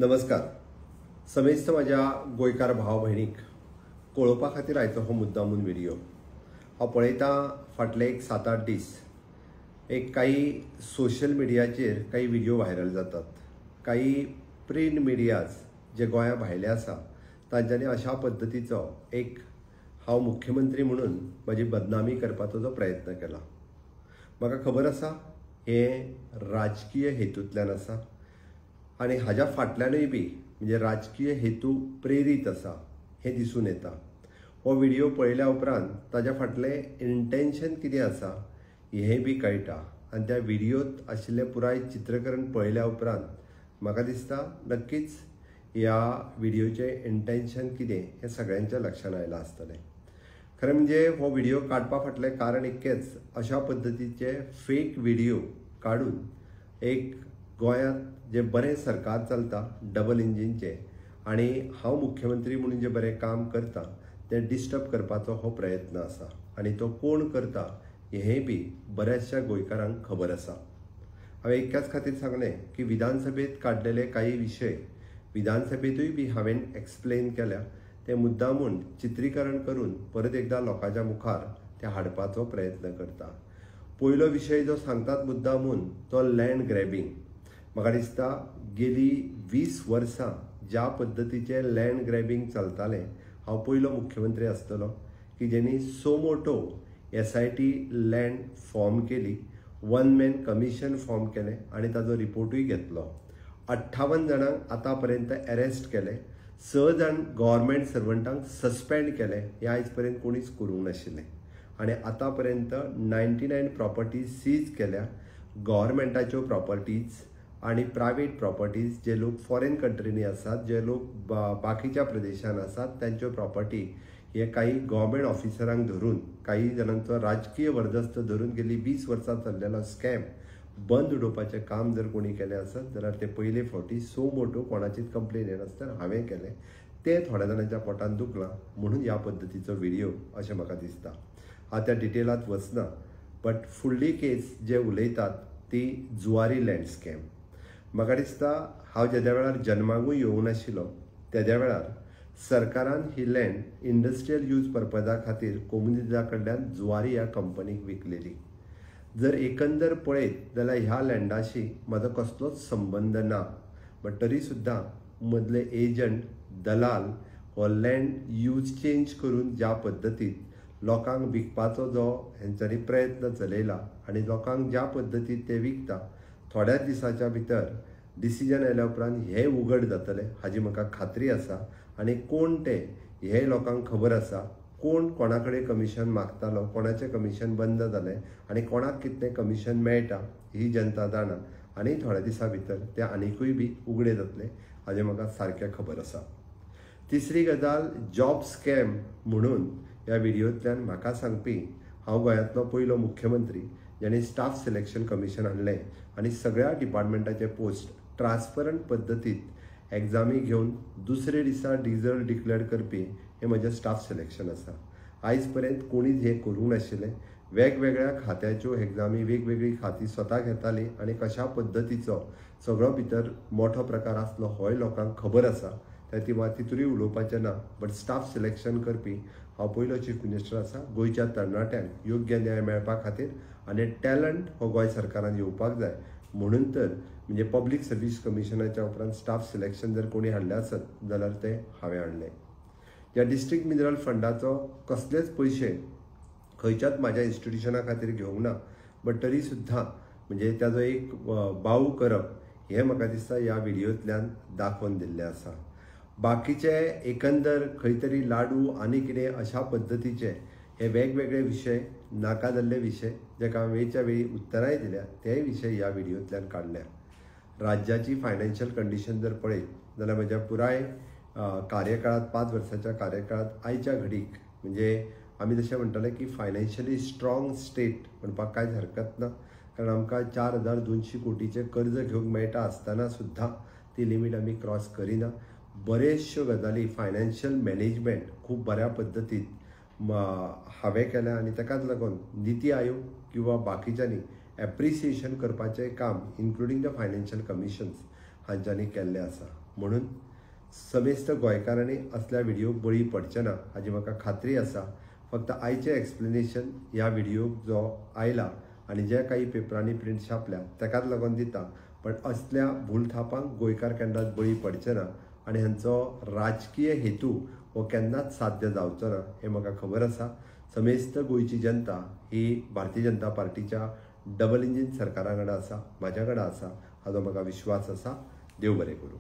नमस्कार समेस्त माझ्या गोंयकार भाव भयणीक कळोवपा खातीर आयचो हो मुद्दामून व्हिडिओ। हांव पळयतां फाटले एक 7-8 दीस एक काही सोशल मिडियाचेर काही व्हिडिओ व्हायरल जातात, काही प्रिंट मिडियाज जे गोंया भायले आसा तांच्यांनी अशा पद्दतीचो एक हांव मुख्यमंत्री म्हणून म्हजी बदनामी करपाचो जो प्रयत्न केला। म्हाका खबर आसा हें राजकीय हेतूंतल्यान आसा आनी हाज्या फाटल्यानूय बी म्हणजे राजकीय हेतू प्रेरीत आसा हें दिसून येता। हो व्हिडिओ पळयल्या उपरांत ताज्या फाटलें इंटेन्शन कितें आसा हें बी कळटा आनी त्या व्हिडियोत आशिल्लें पुराय चित्रकरण पळयल्या उपरांत म्हाका दिसता नक्कीच ह्या व्हिडियोचें इंटेन्शन कितें हें सगळ्यांच्या लक्षांत आयलां आसतलें। खरें म्हणजे हो व्हिडिओ काडपा फाटलें कारण एकच, अशा पद्दतीचे फेक व्हिडिओ काडून एक गोंयांत जे बरें सरकार चलता डबल इंजिनचें आनी हांव मुख्यमंत्री म्हणून जे बरें काम करता तें डिस्टर्ब करपाचो हो प्रयत्न आसा आनी तो कोण करता हें बी बऱ्याचशा गोंयकारांक खबर आसा। हांवें एकाच खातीर सांगलें की विधानसभेंत काडलेले काही विशय विधानसभेंतूय बी हांवें एक्सप्लेन केल्या, ते मुद्दामून चित्रीकरण करून परत एकदां लोकांच्या मुखार ते हाडपाचो प्रयत्न करता। पयलो विशय जो सांगतात मुद्दामून तो लँड ग्रॅबिंग। म्हाका दिसता गेली 20 वर्सां ज्या पद्दतीचें लँड ग्रॅबिंग चलतालें हांव पयलो मुख्यमंत्री आसतलो की जेणी suo motu SIT land form केली, वन मॅन कमिशन फॉर्म केलें आनी ताजो रिपोर्टूय घेतलो। 58 जाणांक आतां पर्यंत अरेस्ट केले, 6 जाण गव्हर्मेंट सर्वंटांक सस्पेंड केले, हें आयज पर्यंत कोणीच करूंक नाशिल्लें आनी आतां पर्यंत 99 प्रॉपर्टीज सीज केल्या, गव्हर्मेंटाच्यो प्रॉपर्टीज आनी प्रायवेट प्रॉपर्टीज जे लोक फॉरेन कंट्रीनी आसात, जे लोक बाकीच्या प्रदेशान आसात तांच्यो प्रॉपर्टी हे काही गव्हर्मेंट ऑफिसरांक धरून काही जाणांचो राजकीय वर्दस्त धरून गेली 20 वर्सां चल्लेलो स्कॅम बंद उडोवपाचें काम जर कोणी केलें आसत जाल्यार ते पयले फावटी सो मोटो कोणाचीच कंप्लेन येनासतना हांवें केलें, तें थोड्या जाणांच्या पोटान दुखलां म्हणून ह्या पद्दतीचो व्हिडिओ अशें म्हाका दिसता। हांव त्या डिटेलांत वचना, बट फुडली केस जे उलयतात ती जुवारी लँड स्कॅम। म्हाका दिसता हांव जेद्या वेळार जन्माकूय येवंक नाशिल्लो तेद्या वेळार सरकारान ही लँड इंडस्ट्रियल यूज पर्पजा खातीर कोमुनिदादा कडल्यान जुवारी ह्या कंपनीक विकलेली। जर एकंदर पळयत जाल्यार ह्या लँडाशी म्हाजो कसलोच संबंद ना, बट तरी सुद्दां मदले एजंट दलाल हो लँड यूज चेंज करून ज्या पद्दतीत लोकांक विकपाचो जो हेंच्यांनी प्रयत्न चलयला आनी लोकांक ज्या पद्दतीत ते विकता थोड्याच दिसाच्या भितर डिसिजन आयल्या उपरांत हें उघड जातलें हाजी म्हाका खात्री आसा आनी कोण ते हें लोकांक खबर आसा, कोण कोणा कडेन कमिशन मागतालो, कोणाचें कमिशन बंद जालें आनी कोणाक कितलें कमिशन मेळटा ही जनता जाणा आनी थोड्या दिसां भितर तें आनिकूय बी उगडे जातलें हाजें म्हाका सारकें खबर आसा। तिसरी गजाल, जॉब स्कॅम म्हणून ह्या व्हिडियोंतल्यान म्हाका सांगपी हांव गोंयांतलो पयलो मुख्यमंत्री ज्याणे स्टाफ सिलेक्शन कमिशन हाडलें आनी सगळ्या डिपार्टमेंटाचे पोस्ट ट्रान्सपरंट पद्दतीत एग्जामी घेवन दुसरे दिसा रिजल्ट डिक्लेअर करपी हें म्हजें स्टाफ सिलेक्शन आसा। आयज पर्यंत कोणीच हें करूंक नाशिल्लें। वेगवेगळ्या खात्याच्यो एग्जामी वेगवेगळीं खातीं स्वता घेतालीं आनी कशा पद्दतीचो सगळो भितर मोठो प्रकार आसलो होय लोकांक खबर आसा, त्या तितूय उलोवपाचें ना। बट स्टाफ सिलेक्शन करपी हांव पयलो चीफ मिनिस्टर आसा। गोंयच्या तरणाट्यांक योग्य न्याय मेळपा खातीर आनी टॅलंट हो गोंय सरकारान येवपाक जाय म्हणून तर म्हणजे पब्लीक सर्वीस कमिशनाच्या उपरांत स्टाफ सिलेक्शन जर कोणी हाडलें आसत जाल्यार तें हांवें हाडलें। ह्या डिस्ट्रिक्ट मिनरल फंडाचो कसलेच पयशे खंयच्याच म्हाज्या इन्स्टिट्युशना खातीर घेवंक ना, बट तरी सुद्दां म्हणजे ताजो एक बाऊ करप हें म्हाका दिसता ह्या व्हिडियोंतल्यान दाखोवन दिल्लें आसा। बाकीचे एकंदर खंय तरी लाडू आनी कितें अशा पद्दतीचे हे वेगवेगळे विशय नाका जाल्ले विशय जेका वेळच्या वेळी उत्तरांय दिल्या तेय विशय ह्या व्हिडियोंतल्यान काडल्या। राज्याची फायनान्शियल कंडिशन जर पळयत जाल्यार म्हज्या पुराय कार्यकाळांत 5 वर्सांच्या कार्यकाळांत आयच्या घडीक म्हणजे आमी जशें म्हणटाले की फायनान्शियली स्ट्रॉंग स्टेट म्हणपाक कांयच हरकत ना, कारण आमकां 4200 कोटीचें कर्ज घेवंक मेळटा आसतना सुद्दां ती लिमीट आमी क्रॉस करिना। बऱ्याचश्यो गजाली फायनान्शियल मॅनेजमेंट खूब बऱ्या पद्दतीत हांवें केलें आनी ताकाच लागून निती आयोग किंवा बाकीच्यांनी एप्रिसिएशन करपाचें काम इन्क्लुडींग the financial commissions हांच्यांनी केल्लें आसा। म्हणून समेस्त गोंयकारांनी असल्या व्हिडियोक बळी पडचे ना हाजी म्हाका खात्री आसा. फक्त आयचें एक्सप्लेनेशन ह्या व्हिडियोक जो आयला आनी जे काही पेपरांनी प्रिंट छापल्या ताकाच लागून दिता, पण असल्या भूलथापांक गोंयकार केन्नाच बळी पडचे ना आनी हांचो राजकीय हेतू हो केन्नाच साध्य जावचो ना हें म्हाका खबर आसा. समेस्त गोंयची जनता ही भारतीय जनता पार्टीच्या डबल इंजीन सरकारा कडेन आसा, म्हाज्या कडेन आसा, हाजो म्हाका विश्वास आसा. देव बरें करूं.